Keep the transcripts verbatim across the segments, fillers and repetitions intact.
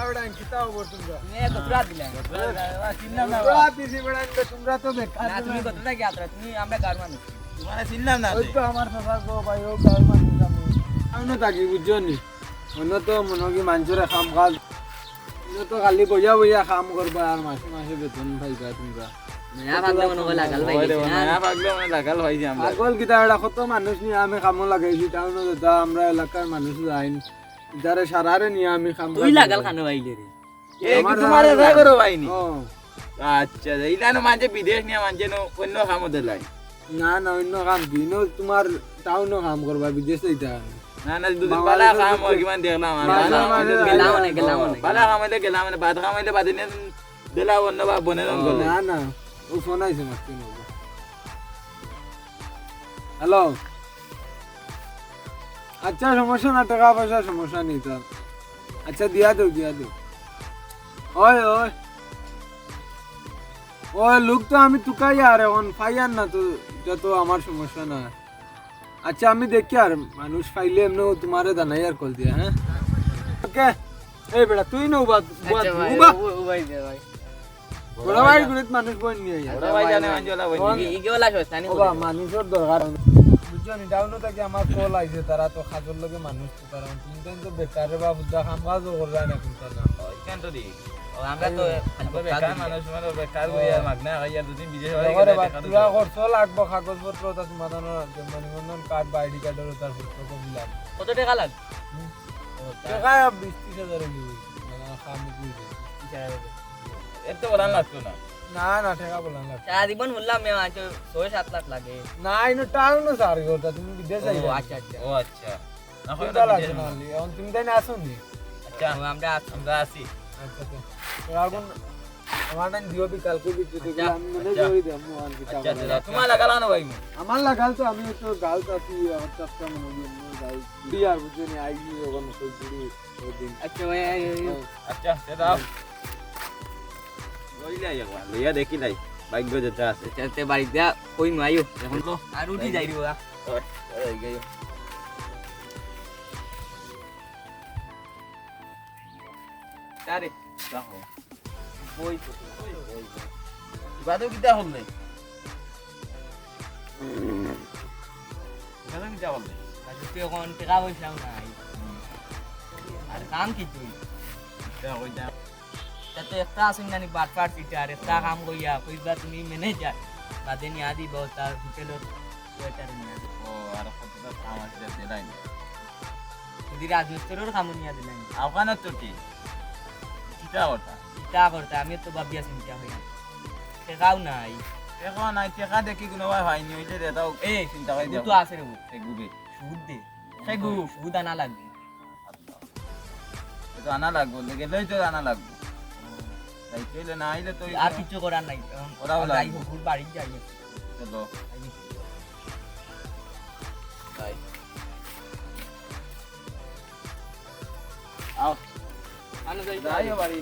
ওটা কিতা খবর তোমরা? তুমি এক গতরা দিলে। চিনলাম না। তোমরা পিছে বেড়াইলে তোমরা তো বেকার না, তুমি না। গতরা কি আত্রা? তুমি আমরা গাঁওর মানুষ। তোমার চিনলাম না ওই তে। তো আমার চাচার বউ ভাই, ও গাঁওর মানুষ আমি। আমি না থাকি, বুঝছো নি? অন্য তো মনে হয় কি মানুষের কাম কাজ। অন্য তো খালি বইয়া বইয়া কাম করবা আর মাসে মাসে বেতন পাইবা তোমরা। নয়া ভাগলে মনে হয় লাগাল ভাই ওই রে, গেছে না? নয়া ভাগলে মানে লাগাল ভাই যে আমরা। পাগল কিতা এটা কত মানুষ নিয়ে আমি কামো লাগাইছি, টাউনো যেটা আমরা এলাকার মানুষ যাইন। যারে সারারে নিয়ে আমি কাম তুই কাজ লাগাল করি। খানো ভাইলে রে। এ কি আমার তোমার কাম এটাই নাই। করো ভাই নি? ও, আচ্ছা, এইটা না মানছে বিদেশ নিয়ে মানছে না অন্য কামও দিলাই। না না, অন্য কাম কি? ইনো তোমার টাউনো কাম করবা, বিদেশ যাইতা? না না, দুদিন বাংলাদেশে বালা কাম তো হয় কিমান দেখলাম আমি। বালা বালা কাম কাম আছে, হইলে গেলাম অনেক, গেলাম অনেক। বালা কাম হইলে গেলাম মানে, বাদ কাম হইলে বাদে নিয়ে দিলা অন্য বা বনে রঙ করলে। না না, ও ফোন আইছে মাত্র নেব। হ্যালো। আচ্ছা, সমস্যা না, টাকা পয়সা সমস্যা নেই তো। আচ্ছা, দিয়া দেও, দিয়া দেও। ওই ওই ওই লোক তো আমি তুকাই আর এখন পাই আর না তো, এটা তো আমার সমস্যা না। আচ্ছা, আমি দেখি আর মানুষ পাইলে এমনি তোমারে জানাই আর কল দিয়া, হ্যাঁ? ওকে। এই বেটা, তুই না উবা, উবা, আচ্ছা ভাই, উবা। উ- উবাই দে ভাই। বড় ভাই গুলিত মানুষ বই নিয়ে আয়। ওরা ভাই জানে মানছে ওলা বই কোন- নিয়ে। ইগে ওলা শয়তানি ওবা, করে। মানুষের দরকার। বুঝছো নি, টাউনো থাকি আমার কল আইছে, তারা তো কাজর লগে মানুষ তো তারা। তুমি তো বেকারে বা বুদ্ধা কাম কাজও করবে না কিন্তু না। ওই কেন তো দি? ও, আমরা তো খালি আমরা কথা বেকার বলি। মানুষ, মানে বেকার করিয়া মাগনা খাইয়া দুদিন বিদেশ বাড়ি দেখো রে গেলে বা, টাকা পুরা দিতে। খরচ লাগবো, কাগজপত্র ওটা তোমার জানো, জন্ম নিবন্ধন কার্ড বা আইডি কার্ডের ওটার ফটো কপি লাগবে। কত টাকা লাগবে? হুম। ও, তা- টাকা বিশ ত্রিশ হাজার হইলে হইবে। মানে, কাম হইবে। এর তো বলান লাগতো না। না না, টাকা বলান লাগবে। সারা জীবন বললাম মে আজ ছয় সাত লাখ লাগে। না, ইনো টাউনো স্যার, ওটা তুমি বিদেশ ও, যাইবে। আচ্ছা আচ্ছা। ও আচ্ছা। না হয় চিন্তা না লাগে বিদেশ না, না। এখন তুমি তাই না আসো নি? আচ্ছা। ও, আমরা আছি। আমরা আছি। আচ্ছা তো। তো এখন আমার নাম দিও বিকাল করে দিতে আচ্ছা। আমি মনে আচ্ছা। করি দেবো আর কি আচ্ছা, টাকা। আচ্ছা, তোমার লাগালা না ভাই মু? আমার লাগাল তো আমি তো গাল তো আছি, আমার চাপটা মনে হয় এমনি গাল। বিয়ার বুঝে নি, আই গিয়ে ওখানে সব ঘুরি ওই দিন। আচ্ছা ভাই, এই, এই, এই। আচ্ছা, সে দাও। লইলাই একবার, লইয়া দেখি নাই। ভাগ্য যেটা আছে। আচ্ছা, তে বাড়ি দিয়া কই নু আইও এখন তো। আর উঠি যাই রে বাবা। ওই, ওই, গেল। আরে, দেখো। বই তো। ইবাদও কিতা করলে? ইবাদও কিতা করলে? আর তুই এখন টাকা পয়সাও নাই। আর কাম কি তুই? কিতা কইতা? তা তো একটা আসুন জানি বাটপার সিটার, একটা কাম কইয়া, কইবা তুমি ম্যানেজার। বাদে নিয়া দিব তার হোটেলর ওয়েটার নিয়া দিব। ও, আর কতটা কাম আছে দিলাই না। যদি রাজমিস্ত্রির কামও নিয়া দিলাই। আফগানত তো ঠিক। কিতা কথা? কিতা করতে, আমি তো ভাবিয়া চিন্তা হই না। টাকাও নাই। এখন নাই, টাকা দেখি কোনো ভাই হয়নি, হইলে দে তাও। এ, চিন্তা হয়ে ও যাবে। তো আছে রে ও। এগুবে। সুদ দে। সেগু। সুদ আনা লাগবে। এ তো আনা লাগবো, গেলেই তো আনা লাগবো। যাইতে হইলে না আইলে তো আর কিছু করার নাই। এখন ওরাও আমরা লাগবো। আইবো, ঘুর বাড়ি যাই। চলো। তাই। আও। আনো যাই। যাইও বাড়ি।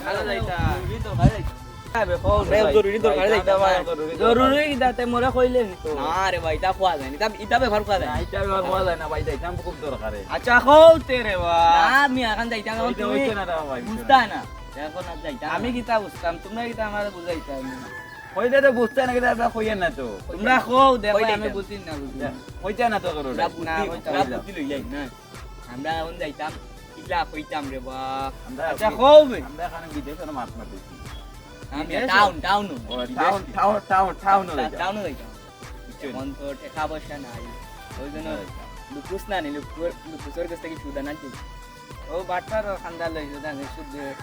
আনো যাইতা। জরুরি দরকার যাইতা। জরুরি দরকার যাইতা। ভাই, জরুরি দরকার। জরুরি কিতা তে মোরে কইলে নি তো। না রে ভাই, ইতা খোয়া যায় না। ইতা, ইতা ব্যাপার খোয়া যায় না। না, ইটা আর বলা যায় না ভাই, যাইতাম খুব দরকারে। আচ্ছা, কও তে রে বা। না, আমি এখন যাইতাম, এখন ওইটা তুমি হইছে না রে ভাই। বুঝতা না। এখন আর যাইতাম আমি না। কিতা বুঝতাম, তোমরা কিতা আমারে বুঝাইতা না। কইলে তো বুঝতে না, কিন্তু আমরা কইয়ের না তো। তোমরা কও, দেখো, কই আমি যাইতাম? বুঝি না, বুঝি না। কইতে না তো করো। তোরা না, বুদ্ধি, কইতাম তোরা না। বুদ্ধি লইলাই না। আমরা এখন যাইতাম, কিলা কইতাম রে বা। আমরা আচ্ছা, বি-, কও বে। আমরা এখানে বিদেশ আর মাত মারতেছি। আমরা বিদেশ? Town, town. ও, বিদেশ টাউন, কি? টাউন, টাউন, টাউন টা-, যাইতাম। টাউন যাইতাম। বুঝছো? এখন তো টাকা পয়সা নাই। ওই জন্য যাইতাম। লুকুস না নি, লুকু-, লুকুসর কাছ থেকে সুদ আনা ঠিক। ও বাটপার খান্দা লইছে, জানি সুদ দিয়ে।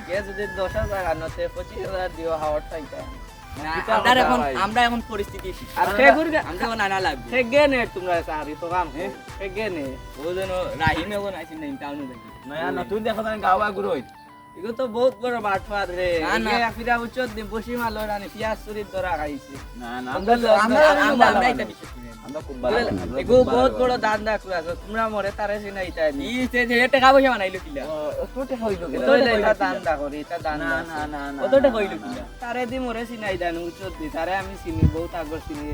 কে যদি দশ হাজার আনো, তে পঁচিশ হাজার দিও, হাওয়ার পাইতাম। না, কিতা আমরা কথা এখন, ভাই? আমরা এখন পরিস্থিতি ঠিক। আর আমরা, কে গুরগা-, আমরা এখন আনা লাগবে। কে গেনে তোমরা সারি তো কাম, হ্যাঁ? কে গেনে? ও যেন রাহিম এখন আইছে না, টাউনে দেখি। না, না, তুই দেখো না, গাওয়া গুরু হইছে। এগু তো বহুত বড় বাটপার রে। না, না। এগে ফিরা উচ্চত দিন বসি মালো রানি পিয়াজ চুরির ধরা খাইছে। না, না, আমরা আমরা তো, তো, আমরা, আমরা, আমরা, আমরা আমরা এটা বিশ্বাস করি না। আমরা খুব ভালো, এগু, আমরা এগু খুব ভালো। বহুত বড় ধান্দা করে আছে। তোমরা মরে তারে চিনাইতায় নি। ই সে যে টাকা পয়সা বানাইলো কিলা? ও, ও তো টাকা হইলো কিলা? ও তো টাকা হইলো কিলা? ধান্দা করে, এটা ধান্দা না, আছে। না, না, না, ও তো না, টাকা না, হইলো না। কিলা? তারে দি মরে চিনাই দেন, উচ্চত দি। তারে আমি চিনি, বহুত আগর চিনি।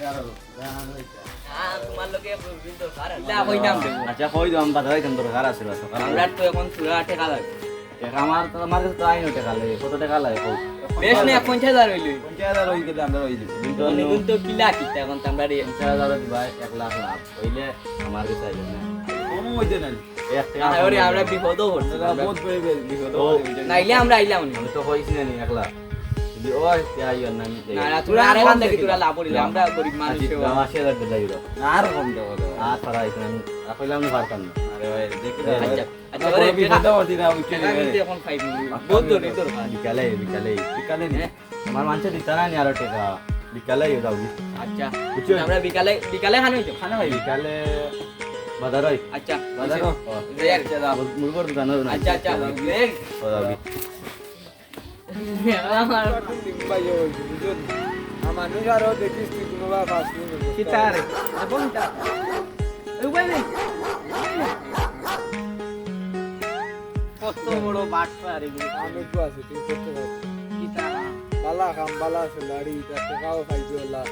না, তোমার লগে এক রুপির দরকার আছে। ইলা কইতাম দেবো। আচ্ছা, কই দাও, আমি বাজার যাইতাম, দরকার আছে রে, সকালে। আমরা তো এখন চুরা টেকা লাগে। টেকা আমার তো, আমার কাছে তো আইনো টেকা লাগে, কত টেকা লাগে, কও। বেশ না, পঞ্চাশ হাজার অইলে। পঞ্চাশ হাজার অই গেলে আমরা অই দিব। কিন্তু অন্য কিন্তু কিলা কিতা এখন তো আমরা রে- পঞ্চাশ হাজার দিবা, এক লাখ লাভ। অইলে আমার কাছে আইবে না। কম অইতে না। এক টেকা আরে, কম অইতে আমরা না। বিপদও পড়ছি। আমরা বহুত বড় বি-, বিপদ ও। অইতে। নাইলে আমরা আইলাম না। আমি তো কইছি না নি, এক লাখ। যদি ওই, তে আইও না, আমি না, না, তোরা আরে কান দেখি, তোরা লাভ করিলে, আমরা গরিব মানুষ আশি, হইবো। আশি হাজার দিলে আইও। আর কম দেবো তো। আর তারা এখানে আমি, আর কইলাম না পারতাম না। আরে ভাই, দেখি আচ্ছা, আচ্ছা, আচ্ছা, ওরে, বড় বিপদে পড়ছি না, উঠে টাকা দিবে। কিন্তু এখন পাইবো। বহুত দরকার, দরকার। বিকালে, বিকালে। বিকালে নি? হ্যাঁ? আমার মানষে দিতা না নি আরো টেকা। বিকালে আইও যাও নি। আচ্ছা। বুঝছো? আমরা বিকালে, বিকালে খানো অইতো? খানো ভাই, বিকালে বাজার অই। আচ্ছা, বাজার বুঝছো? অ। যাই আর কি, যাও। মুর-, মুরগর দোকান অই না? আচ্ছা, আচ্ছা। যাও। এই। অ, যাও নি। আমার ভাই, ওই, বুঝছো নি? আমার মানুষ আরো দেখিস তুই কোনো বা পাঁচ মিনিট। কিতা রে? এবং তা-, এই ভাই রে। কত বড় বাটপার এগুলো। আমি তো আছি, তুই করতে পারবি। কিতা? বালা কাম, বালা আছে, লাড়ি, এটা টেকাও খাইছে ওলা।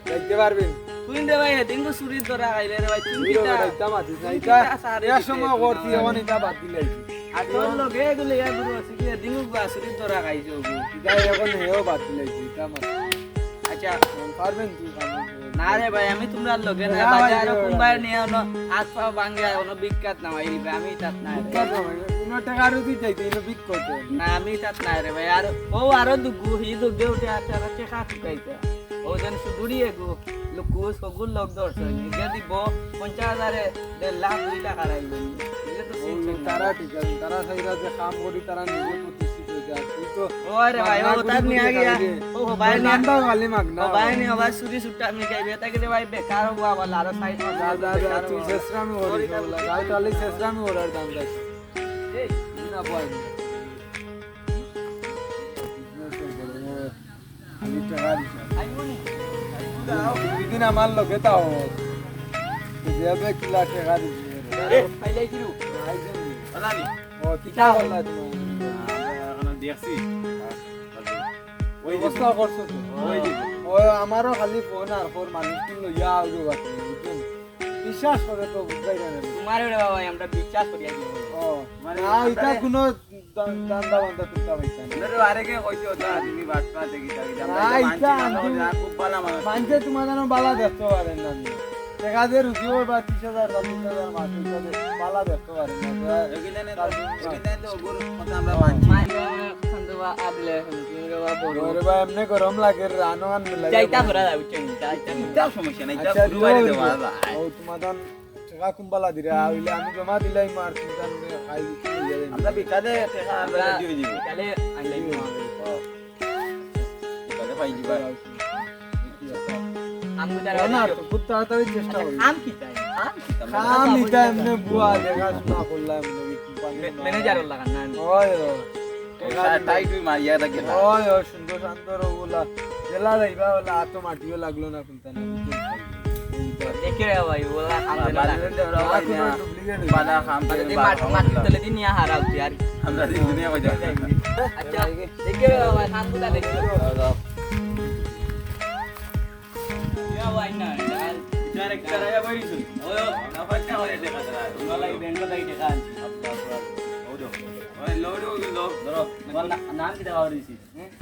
যাইতে পারবেন? তুই রে ভাই, এদিন তো চুরির ধরা খাইলে রে ভাই, তুই তুই কিতা? রে বেটা, ইটা মাতিস না, তুই ইটা কিতা সারে এক দিতে সময় তুই করছি, না? এখন ইটা বাদ দিলাইছি। আর তোর লগে এগুলো ইয়া গুরু আছে কি, এদিন গো চুরির ধরা খাইছে ওগু। ইটা এখন হেও বাদ দিলাইছি, ইটা মাতিস না। আচ্ছা। পারবেন তুই কাম করতে? না রে ভাই, আমি তোমরার লগে না, না ভাই, বাজারো রে। কোনবায় নিয়া অনো হাত পাও ভাঙ্গিয়া অনো ভিক্ষাত নামাই দিবে, আমি তাত নাই রে। ভিক্ষাত নামাই, কোনো টেকা রুজি চাইতে, এগুলো ভিক করতে। না, আমি তাত নাই রে ভাই। আর ও আরো দুগু, হি দুগে উঠে আছে, আর টেকা চুকাইতে। ও যেন সুদুরি এগু, লুকু, সগুর লোক ধরছে। নিজে দিব পঞ্চাশ হাজারে দেড় লাখ, দুই লাখ হারাইল। নিজে তো ও, চিনছেন না। তারা ঠিক আছে, তারা চাইরা যে কাম করি, তারা নিজে প্রতিষ্ঠিত হয়ে যায়। তুই তো ওরে ভাই, ও মাগনা তার করি নিয়ে করি গিয়া, খাইবে। ও ভাই তোর নিয়ে, নামটাও খালি মাগনা। ও ভাই নিয়ে, ও ভাই চুরি চুট্টা আমি খাইবে, তাকে রে ভাই বেকার হবো আবার, আরো সাইড মাস যা, যা, যা, বেকার তুই হবো। শেষরামি করিস, ওগুলা। গাঁও চালি শেষরামি করার দাম দেখ। এই, না ভাই। আমি টেকা দিছি। দুই দিন আমার লগে তাও। যেবে কিলা টেকা দিছি। এ, পাইলাই কিরু? আইছেন নি? ওলা নি? ও, কিতা করলা তুমি? আমরা এখন দেখছি। ওই যে ব্যবস্থা করছো তো? ওই যে। ও, আমারও খালি ফোন আর ফোন মানুষ কিন লইয়া আউজ বাকি, বুঝছেন? বিশ্বাস করে তো বুঝাই না। তোমার ওরে বাবা, আমরা বিশ্বাস করি আর কি। ও, মানে না, এটা আমরা কোনো দান-, দান্দা বান্দা করতে পারতাম না। না রে, আরেকে কইছে, ওটা তুমি বাটপার দেখি, দেখি, আমরা না, এটা এটা মানছি না, আনছি। ওটা খুব ভালা মানুষ। মানছে তোমার যেন বালা দেখতে পারেন না। দেখা যায় রুজি ওর বা ত্রিশ হাজার, চল্লিশ হাজার মাস, ওইটা যে বালা দেখতে পারেন না। ওটা এগুলো নিয়ে তো, এগুলো নিয়ে তো ওগুর কথা আমরা মানছি না। মানছি না, খান্দুবা আদলে, খান্দুবা বড়। ওরে ভাই, এমনি গরম লাগে, রানো আন মিলাই। যাইতা ভরা যাবে, চল, যাইতা। ইটা সমস্যা নাই, ইটা আচ্ছা, গুরুবারে দেওয়া যায়। ও, তোমার টেকা কুম্বালা দিরা, অইলে আমি জমা দিলাই মার, তুমি জানবে, খাই দিতে লইয়া যাইবে। আমরা বিকালে টেকা আমরা আমরা রেডি হয়ে যাবো। বিকালে আনলাই তোমার। ও। বিকালে পাই দিবা। আমি তারা ও না, তো খুব তাড়াতাড়ি চেষ্টা আচ্ছা, করি। কাম কি তাই? কাম কি তাই? কাম আমরা নিতে এমনি বুয়া দেখাশোনা করলাম, নবী কোম্পানি মে-, না। ম্যানেজার ওর লাগান না আমি। ওই, ওই। ও, সা-, টাইট হয়ে মারিয়া থাকে না। ওই, ওই, সুন্দর শান্ত রোগলা। জেলা যাইবা, ওলা, আর তো মাটিও লাগলো না। দেখে রে ভাই, ওলা খাম না, দেনা বাদ না। দে রে ভাই, বাদ না। দে, বাদ না, খাম দে, যদি বাদ মাটি, খাম মাটি দে। তলে দিন ইয়া হারা উঠি আর। আমরা দিন দুনিয়া কই যাই। আচ্ছা, দেখে রে ভাই, খাম গুলা দেখে। দাও, দাও। ইয়া ভাই না, এটা আর একটা রাজা বই দিছুন। ওই, ও, না পাইতে হয় দেখা যায়। ওলা এই ব্যাংক থেকে টাকা আনছি। ওই, লো, লো, লো। ধরো, তোমার না-, নাম কি দেওয়া হয়েছে?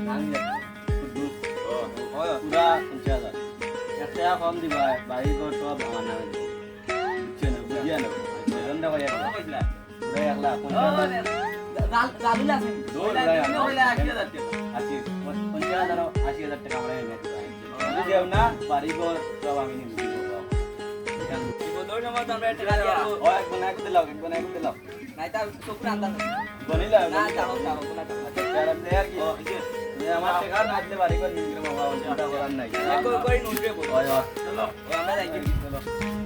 নাম লেখা। কুদ্দুস। ও, ও। পুরা পঞ্চাশ হাজার। এক টেকা কম দিবা, বাড়ি ঘর সব আমার নামে। বুঝছো না? বুঝিয়া নেবো। ওজন দেখো এক লাখ। কত কইছিলা? পুরা এক লাখ, ও, পঞ্চাশ হাজার। জাল-, জালুল আছে। দৌড়, পুরা এক লাখ। আশি হাজার টাকা। আশি, পঞ্চাশ হাজার, আশি হাজার টাকা আমরা এনে দিবা। যদি দেও না, বাড়ি ঘর সব আমি নিয়ে দিব। দৌড় নামাজ আমরা একটা গাড়ি আনবো। ও, এক বোন এক দিলাও, এক বোন এক দিলাও। নাই, তার চোখে আন্দাজ আছে। গনিলা, না, গনিলা। যাও, যাও, কোনো কথা না। আচ্ছা, আর আপনি আর কি? ও, এই যে, এ, আমার টেকা না দিলে বাড়ি ঘর নিয়ে গেলে বাবা, চিন্তা করার নাই। এ, কই, কই, নোট রে, বল। ওই, ওই। চলো। ও, ভাই, like দিবি কিন্তু।